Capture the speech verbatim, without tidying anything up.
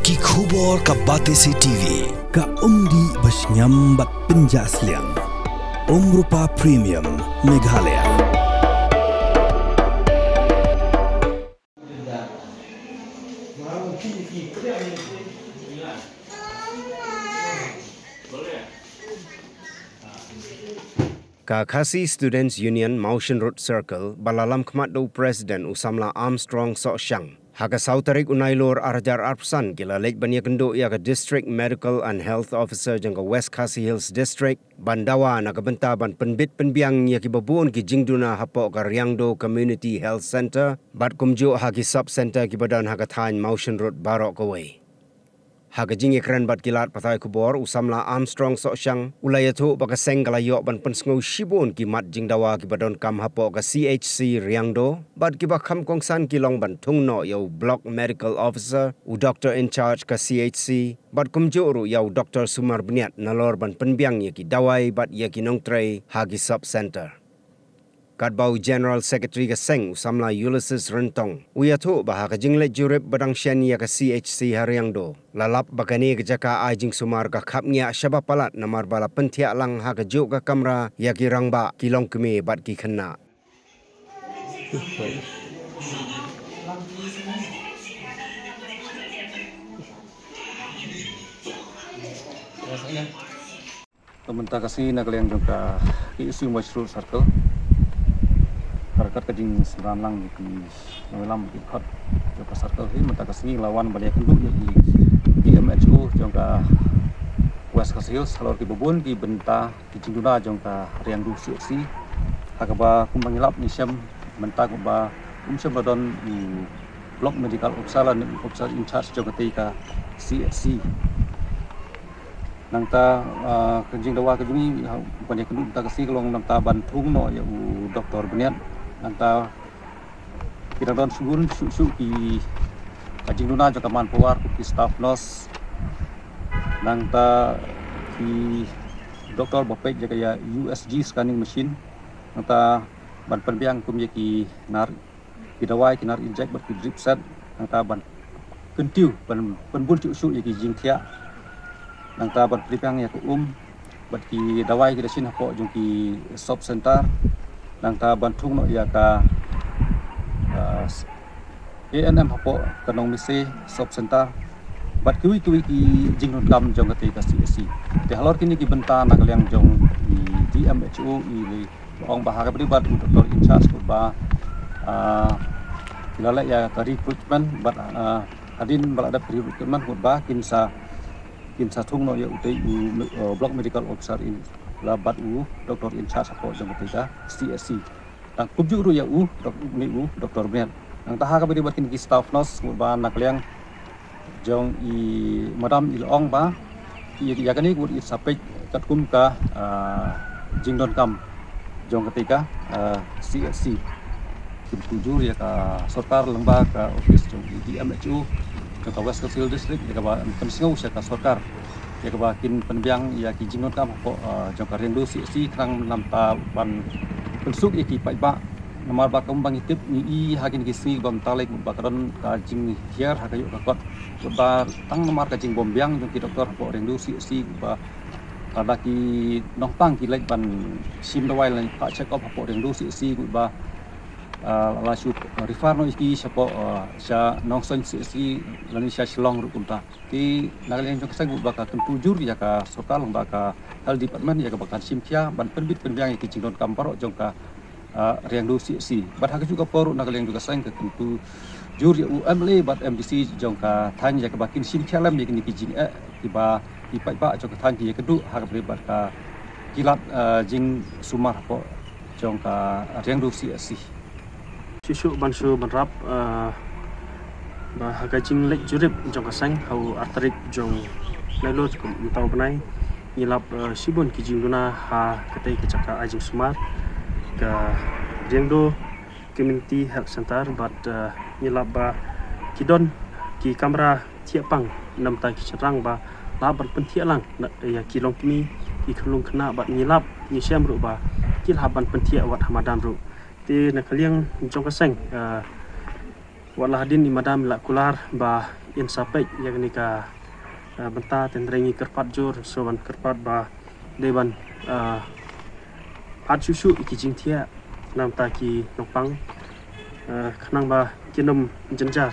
Ki khubor ka Batesi T V. Ka umdih ba shngiam bad pynjah sliang. Umrupa Premium Meghalaya. Ka Khasi Students Union Mawshynrut Circle ba la lam khmat da u President u samla Armstrong Sohshang, ha ka saw tarik u Nailur ar hajar arphew san ki la leit ban ïakynduh ïa ka District Medical and Health Officer jong ka West Khasi Hills District ban dawa na ka bynta ban pynbit pynbiang ïa kiba bun ki jingduna hapoh ka Riangdo Community Health Centre bad kumjuh ha ki sub centre kiba don ha ka thaiñ Mawshynrut baroh kawei. Ha ka jingïakren bad ki lad pathai khubor, u samla Armstrong Sohshang u la ïathuh ba ka seng ka la ïoh ban pynsngew shibun ki mat jingdawa kiba donkam hapoh ka C H C Riangdo bad kiba kham kongsan ki long ban thung noh ïa u Block Medical Officer, u doctor in charge ka C H C, bad kumjuh ruh ïa u Doctor Sumar Bniat nalor ban pynbiang ïa ki dawai bad ïa ki nongtrei ha ki sub centre. Katba u General Secretary ka seng u samla Ulysses Ryntong u ïathuh ba ha ka jingleit jurip ba dang shen ïa ka C H C ha Riangdo, la lap ba kane ka jaka ai jingsumar ka khapngiah shaba palat namar ba la pynthiah lang ha kajuh ka kamra ïa ki rangbah, ki longkmie bad ki khynnah. Te mynta ka sngi na ka liang jong ka K S U Mawshynrut Circle, ha ryngkat ka jingsynran lang ïa ki nongïalam ki khot jong ka circle hi, mynta ka sngi la wan ban ïakynduh ïa ki D M H O jong ka West Khasi Hills halor kiba bun ki bynta ki jingduna jong ka Riangdo C H C. Ha kaba kumba ngi lap ngi shem mynta kumba um shem la don u Block Medical Officer lane u Officer in charge jong katei ka C H C. Nangta, ah, ka jingdawa ka jong ngi, ha, ban ïakynduh mynta ka sngi ka long nangta ban thung noh ïa u Doctor Bniat. Nangta ki dang don shibun shuh shuh ki, ah, jingduna jong ka manpower, ki staff nurse. Nangta ki doktor ba peit ïa ka ïa U S G scanning machine. Nangta ban pynbiang kum ïa ki nar ki dawai, ki nar inject bad ki drip set, nangta ban kyntiew, ban pynbun shuh shuh ïa ki jingthiah, nangta ban pynbiang ïa ka um bad ki dawai ki dashin hapoh jong ki sub centre, nangta ban thung noh ïa ka, ah, A N M hapoh ka Nongmihsei sub centre bad kiwei kiwei ki jingdonkam jong katei ka C H C. Te halor kine ki bynta na ka liang jong i D M H O i lei ong ba ha kaba ïadei bad u doktor in charge, kumba, ah, ki la leh ïa ka recruitment bad, ah, hadien ba la dep recruitment kumba kin sa, kin sa thung noh ïa utei u, uh, block medical officer in la bad u doktor in charge hapoh jong katei ka C H C. Tang kumjuh ruh ïa u, dok-, une u doktor Bniat. Nangta ha kaba ïadei bad kine ki staff nurse kumba na ka liang jong i madam i la ong ba ïa, ïa kane ka mut i sa peit katkum ka, ah, jingdonkam jong katei ka, ah, C H C. Kyntu jur ïa ka sorkar lyngba ka office jong i D M H O jong ka West Khasi Hills District ïa kaba pynsngew sha ka sorkar ïa kaba kin pynbiang ïa ki jingdonkam hapoh, ah, jong ka Riangdo C H C khnang namar ban pynsuk ïa ki paidbah. Namar ba kumba ngi tip ngi i ha kine ki sngi ba mynta lei ba ka don ka jinghiar ha ka ïoh ka kot. Ba tang namar ka jingbym biang jong ki doktor hapoh Riangdo C H C ba lada ki nongpang ki leit ban shim dawai lane phah check up hapoh Riangdo C H C ba, ah, la shu refer noh ïa ki shapoh, ah, sha Nongstoiñ C H C lane sha Shillong ruh kumta. Te na ka liang jong ka seng ba ka kyntu jur ïa ka sorkar lyngba ka health department ïa kaba kan shim khia ban pynbit pynbiang ïa ki jingdonkam baroh jong ka, ah, Riangdo C H C. Bad ha kajuh ka por ruh na ka liang jong ka seng ka kyntu jur ïa u M L A bad M D C jong ka thaiñ ïa kaba kin shim khia lem ïa kine ki jingeh kiba ki paidbah jong ka thaiñ ki ïakynduh ha kaba ïadei bad ka ki lad, ah, jingsumar hapoh jong ka Riangdo C H C. Shuh shuh ban shu bynrap, ah, ba ha ka jingleit jurip jong ka seng ha u ar tarik jong Nailur jong mynta u bnai ngi lap, ah, shibun ki jingduna ha katei ka jaka ai jingsumar ka Riangdo Community Health Centre bad, ah, ngi lap ba ki don ki kamra thiah pang namar ki shynrang ba lah ban pynthiah lang na, ïa ki longkmie, ki khyllung khynnah bad ngi lap ngi shem ruh ba ki lah ban pynthiah wat ha madan ruh. Te na ka liang jong ka seng, ah, Wat la hadien i madam i la kular ba in sa peit ïa kane ka, eh, bynta, te hynrei ngi kyrpad jur, sngewbha ban kyrpad ba dei ban, eh, pad shuh shuh ïa ki jingthiah namar ki nongpang, eh, khnang ba kin ym jynjar.